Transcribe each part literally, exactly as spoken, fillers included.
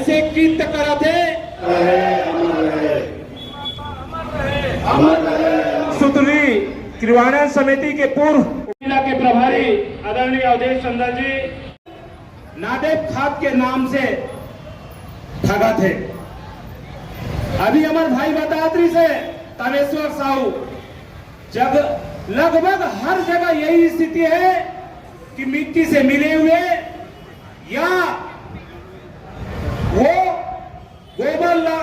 से कृत्य करत हे। सुतली क्रियान्वयन समिति के पूर्व जिला के प्रभारी आदरणीय अवधेश टंडन जी नादेब खाद के नाम से ठगत हे। अभी हमर भाई बतात रहिस हे तामेश्वर साहू, जब लगभग हर जगह यही स्थिति है कि मिट्टी से मिले हुए या वो गोबर ला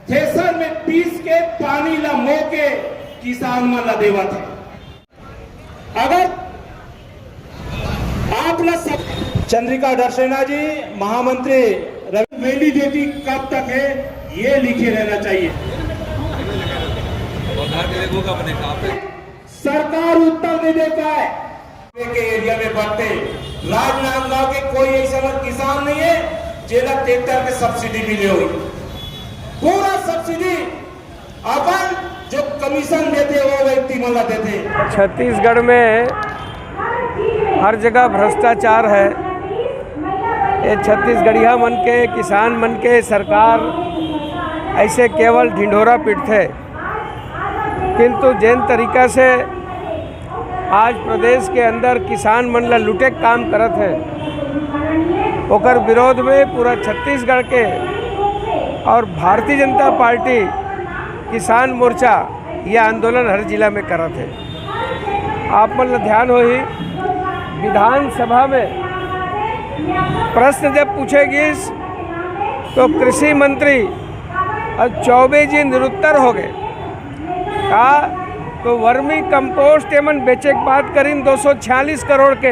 थ्रेसर में पीस के पानी ला मो के किसान मन ला देवत हे। अगर आप ला सब चंद्रिका डरसेना जी, महामंत्री रवि, वैलिडिटी कब तक है, ये लिखे रहना चाहिए। सरकार उत्तर नहीं दे पाए। के एरिया में बढ़ते राजनांदगांव के कोई ऐसा किसान नहीं है जेला ट्रैक्टर के सब्सिडी मिले हो। पूरा सब्सिडी अपन जो कमीशन देथे वो व्यक्ति मन ला देथे। छत्तीसगढ़ में हर जगह भ्रष्टाचार है। ये छत्तीसगढ़िया मन के, किसान मन के सरकार ऐसे केवल ढिंढोरा पीटथे, किंतु जेन तरीका से आज प्रदेश के अंदर किसान मन ला लूटे के काम करत हे, ओकर विरोध में पूरा छत्तीसगढ़ के और भारतीय जनता पार्टी किसान मोर्चा ये आंदोलन हर जिला में करत हे। आप मन ला ध्यान होही, विधानसभा में प्रश्न जब पूछे गिस तो कृषि मंत्री और चौबे जी निरुत्तर हो गए। का तो वर्मी कंपोस्ट एमन बेचे के बात करिन दो सौ छियालीस करोड़ के,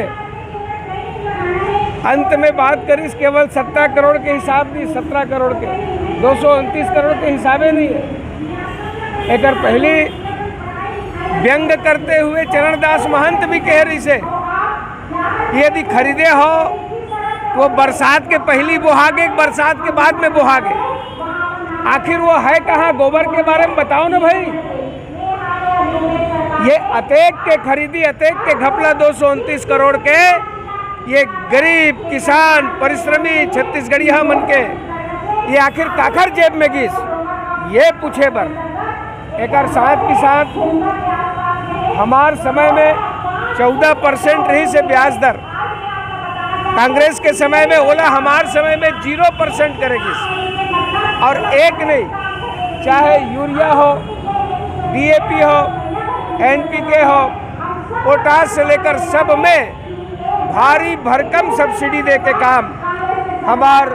अंत में बात करिस केवल सत्रह करोड़ के हिसाब दी, सत्रह करोड़ के, दो सौ उनतीस करोड़ के हिसाबे नहीं है। एकर पहली व्यंग करते हुए चरणदास महंत भी कह रहिस हे, यदि खरीदे हो तो बरसात के पहली बोहागे, बरसात के बाद में बोहागे। आखिर वो है कहाँ? गोबर के बारे में बताओ ना भाई। ये अतेक के खरीदी, अतेक के घपला दो सौ उनतीस करोड़ के, ये गरीब किसान परिश्रमी छत्तीसगढ़िया मन के ये आखिर काखर जेब में गिस, ये पूछे बर। एकर साथ के साथ हमार समय में चौदह परसेंट रहिस हे ब्याज दर, कांग्रेस के समय में, ओला हमार समय में जीरो परसेंट करे गिस। और एक नहीं, चाहे यूरिया हो, डीएपी हो, एनपीके हो, पोटाश से लेकर सब में भारी भरकम सब्सिडी दे के काम हमार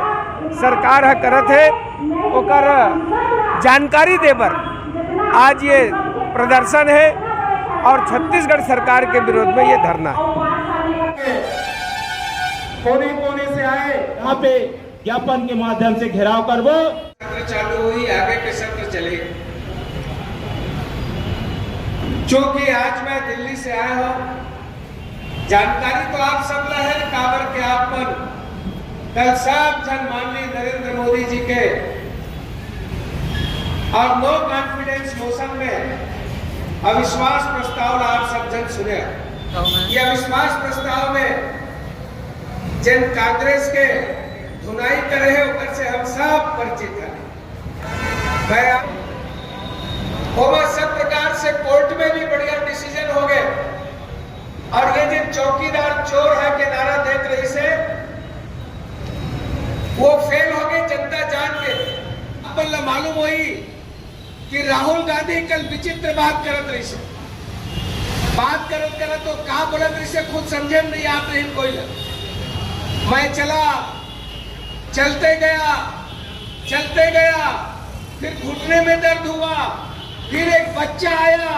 सरकार ह करत हे, ओकर जानकारी दे बर आज ये प्रदर्शन है और छत्तीसगढ़ सरकार के विरोध में ये धरना है। कोने कोने से आए, यहाँ पे ज्ञापन के माध्यम से घेराव करबो। सत्र चालू हुई, आगे के सत्र चले। चूंकि आज मैं दिल्ली से आया हूं, जानकारी तो आप सब ला है, काबर के आप मन कल सब झन माननीय नरेंद्र मोदी जी के और नो कॉन्फिडेंस मोशन में अविश्वास प्रस्ताव ला आप सब झन सुने। ये अविश्वास प्रस्ताव में जेन कांग्रेस के धुनाई करे हे, ओकर से हम सब परिचित हैं। मैं आप, ओमा सब प्रकार से कोर्ट में भी बढ़िया डिसीजन हो गए। और ये जो चौकीदार चोर है के नारा देत रहिस हे, वो फेल हो गए जनता जान के। अपन ला मालूम होई कि राहुल गांधी कल विचित्र बात करत रहिस हे। बात करत करत तो का बोलत रहिस हे, खुद समझे में नहीं आत रहिस कोई ला। मैं चला, चलते गया, चलते गया, फिर घुटने में दर्द हुआ, फिर एक बच्चा आया,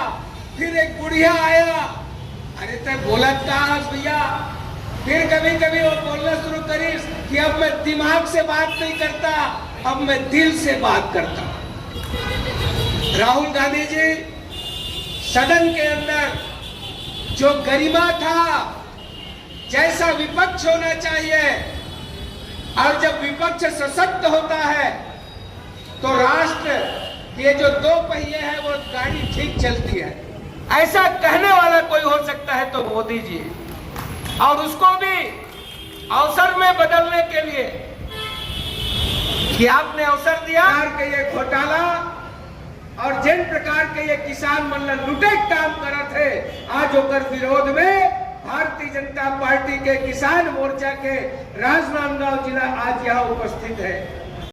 फिर एक बुढ़िया आया। अरे, तैं बोलत का हस भैया? फिर कभी कभी वो बोलना शुरू करिस कि अब मैं दिमाग से बात नहीं करता, अब मैं दिल से बात करता हूं। राहुल गांधी जी, सदन के अंदर जो गरिमा था, जैसा विपक्ष होना चाहिए, और जब विपक्ष सशक्त होता है तो राष्ट्र के जो दो पहिए हैं वो गाड़ी ठीक चलती है। ऐसा कहने वाला कोई हो सकता है तो मोदी जी, और उसको भी अवसर में बदलने के लिए कि आपने अवसर दिया। प्रकार के ये घोटाला और जिन प्रकार के ये किसान मन ला लुटे के काम करत हे, आज ओकर विरोध में भारतीय जनता पार्टी के किसान मोर्चा के राजनांदगांव जिला आज यहाँ उपस्थित है।